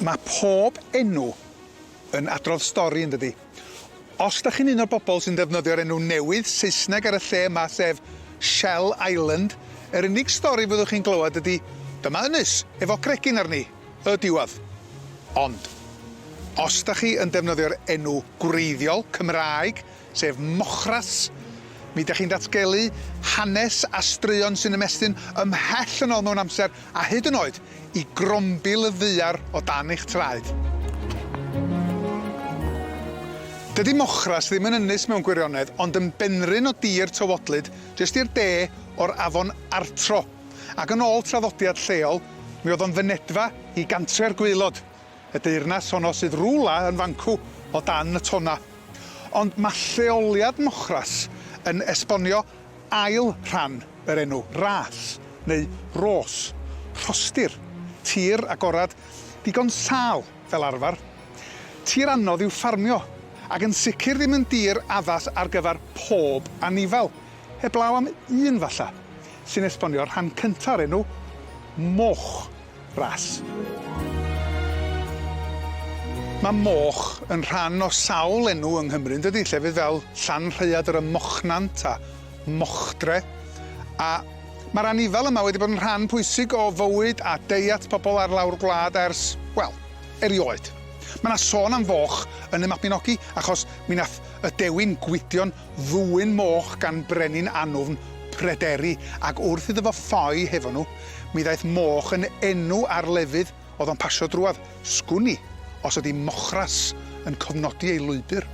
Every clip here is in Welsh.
Mae pob enw yn adrodd stori yn dydi? Os dach chi'n un o'r bobl sy'n defnyddio'r enw newydd Saesneg ar y lle yma sef Shell Island, yr unig stori fyddwch chi'n glywed ydi dyma ynys efo cregyn arni, y diwadd. Ond, os dach chi yn defnyddio'r enw gwreiddiol, Cymraeg, sef Mochras, mi dach chi'n datgelu hanes a straeon sy'n ymestyn ymhell yn ôl mewn amser a hyd yn oed i grombil y ddaear o dan eich traed. Dydy Mochras ddim yn ynys mewn gwirionedd ond yn benrhyn o dir tywodlyd jyst i'r de o'r afon Artro, ac yn ôl traddodiad lleol mi oedd o'n fynedfa i Gantre'r Gwaelod, y deyrnas honno sydd rywle yn fancw o dan y tonna. Ond mae lleoliad Mochras yn esbonio ail rhan yr enw, ras, neu ros, rhostir, tir agored, digon sâl fel arfer. Tir anodd i'w ffarmio, ac yn sicr ddim yn dir addas ar gyfer pob anifel, heblaw am un falla, sy'n esbonio rhan cynta'r enw, moch. Ras. Mae moch yn rhan o sawl enw yng Nghymru, yn dydi? Llefydd fel Llanrhaeadr ym Mochnant a Mochdre. A mae'r anifal yma wedi bod yn rhan pwysig o fywyd a deiet pobl ar lawr gwlad ers, wel, erioed. Mae 'na sôn am foch yn y Mabinogi, achos mi nath y dewin Gwydion ddwyn moch gan brenin Annwfn, Pryderi, ac wrth iddo fo ffoi hefo nhw, Mi ddaeth moch yn enw ar lefydd oedd o'n pasio drwadd. Sgwn i os ydi Mochras yn cofnodi ei lwybr.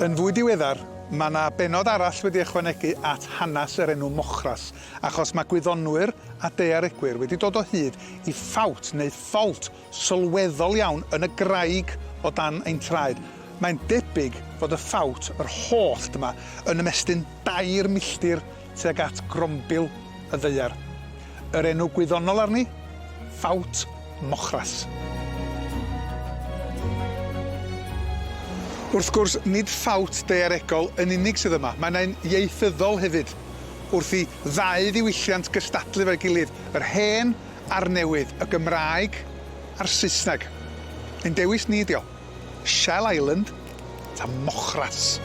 Yn fwy diweddar, mae 'na bennod arall wedi ychwanegu at hanes yr enw Mochras, achos mae gwyddonwyr a daearegwyr wedi dod o hyd i ffawt neu ffault sylweddol iawn yn y graig o dan ein traed. Mae'n debyg fod y ffawt, yr hollt yma, yn ymestyn dair milltir tuag at grombil y ddaear. Yr enw gwyddonol arni? Ffawt Mochras. Wrth gwrs, nid ffawt daearegol yn unig sydd yma, mae 'na un ieithyddol hefyd, wrth i ddau ddiwylliant gystadlu efo'i gilydd, yr hen a'r newydd, y Gymraeg a'r Saesneg. Ein dewis ni ydi o. Shell Island ta Mochras?